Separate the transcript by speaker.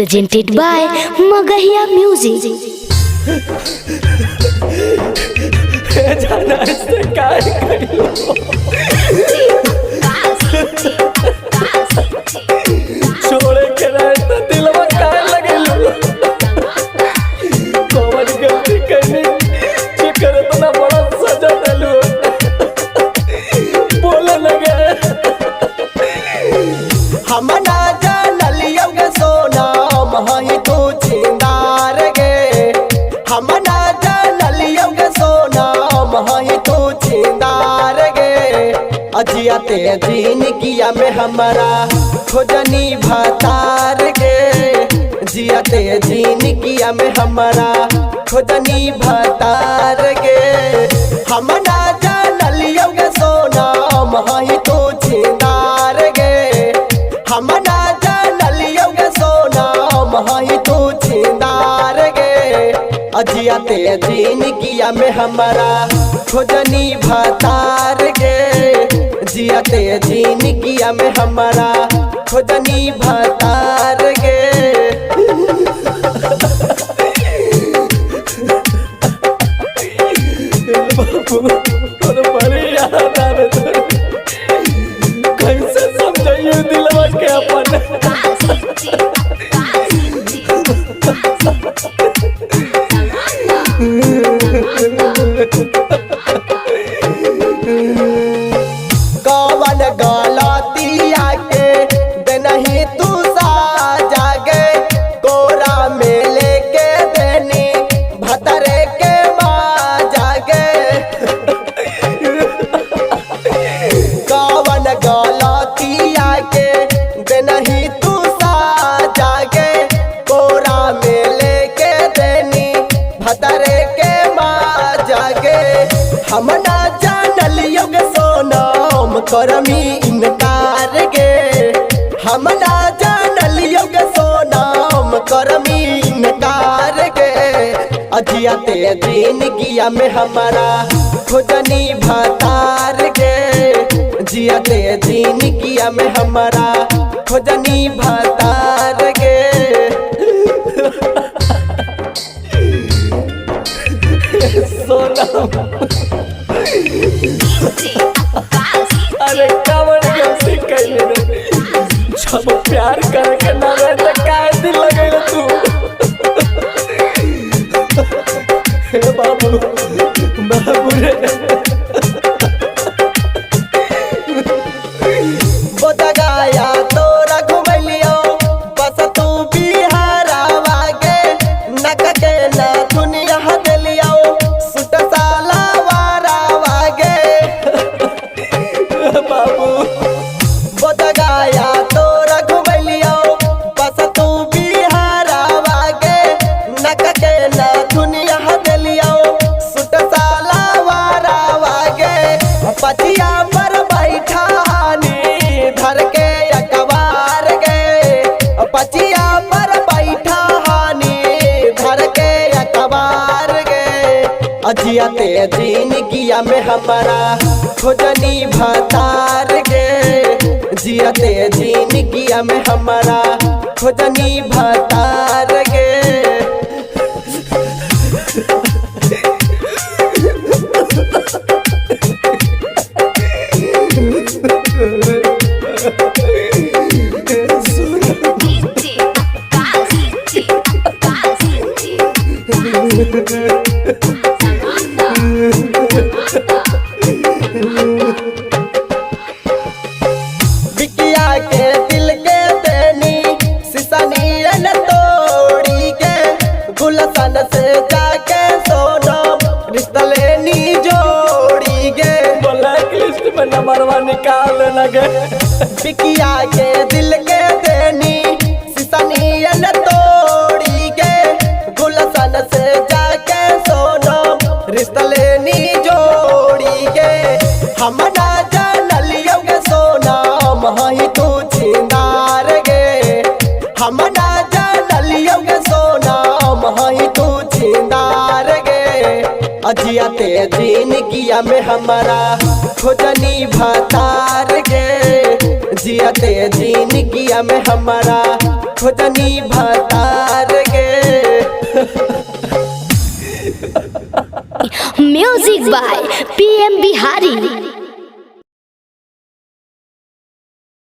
Speaker 1: Presented by Magahiya Music.
Speaker 2: जाना इससे काय कइलो। छोड़े के रहे तो दिलवा काहे लगेलू। कौन गलती कइनी जेकर इतना बड़ा सजा देलू, बोले लगे।
Speaker 3: हम ना जानलियो गे सोना मही तू छिंदार गे। हम ना जानलियो गे सोना मही तू छिंदार गे। अजिया ते जिनगिया में हमारा खोजनी भतार गे। जिया ते जिनगिया में हमारा खोजनी भतार गे। हम ना जानलियो गे सोना मही तू छिंदार गे। हम ना जानलियो गे सोना मही तू छिंदार गे। अजिया ते जिनगिया में हमारा खोजनी भतार गे। जिया ते जिनगिया में हमारा खोजनी भतार गे।
Speaker 2: बाबू तोर बड़ी याद आवे तोर, कैसे समझाइयो दिलवा के अपन।
Speaker 3: कवन गलतिया के देनही तू साजा गे। कोरा में लेके देनी भतरे के माजा गे। कवन गलतिया के देनही तू साजा गे। कोरा में लेके देनी भतरे के माजा गे। हम ना जानलियो गे सोनम करमी इनकार गे। हम ना जानलियो गे सोनम करमी इनकार गे। अजिया ते जिनगिया में हमारा खोजनी भतार गे। जिया ते जिनगिया में हमारा खोजनी भतार गे।
Speaker 2: सोना अरे कवन गलती कइले रे, जब प्यार करे के ना रहे त काहे दिल लगैले तू। हे बाबू बाबू रे।
Speaker 3: बोधगया तोरा घुमैलियो बस तू बिहारवा गे। नक के ना दुनिया देलियो सुट साला वारावा गे।
Speaker 2: बाबू
Speaker 3: बोधगया तोरा घुमैलियो बस तू बिहारवा गे। नक के ना दुनिया देलियो सुट साला वारावा गे। पतिया पर बैठा हानी धर के अखबार गे। पचिया पर बैठा हानी धर के अखबार गे। अजिया ते जिनगिया में हमारा खोजनी भतार गे। जिया ते जिनगिया में हमारा खोजनी भतार गे। बिकिया के दिल के देनी सिसनियन तोड़ी के। गुलशन से जाके सोना रिश्ता लेनी जोड़ी गे।
Speaker 2: ब्लैक लिस्ट में नंबरवा निकाल लगे।
Speaker 3: बिकिया के दिल के देनी सिसनियन तोड़ी के। गुलशन से जाके सोना रिश्ता लेनी जोड़ी के। हम ना जानलियो गे सोना मही तू छिंदार गे। हम ना जानलियो गे सोना मही तू छिंदार गे। अजिया ते जिनगिया में हमारा खोजनी भतार गे। जिया ते जिनगिया में हमारा खोजनी भतार गे।
Speaker 1: Music by PM Bihari.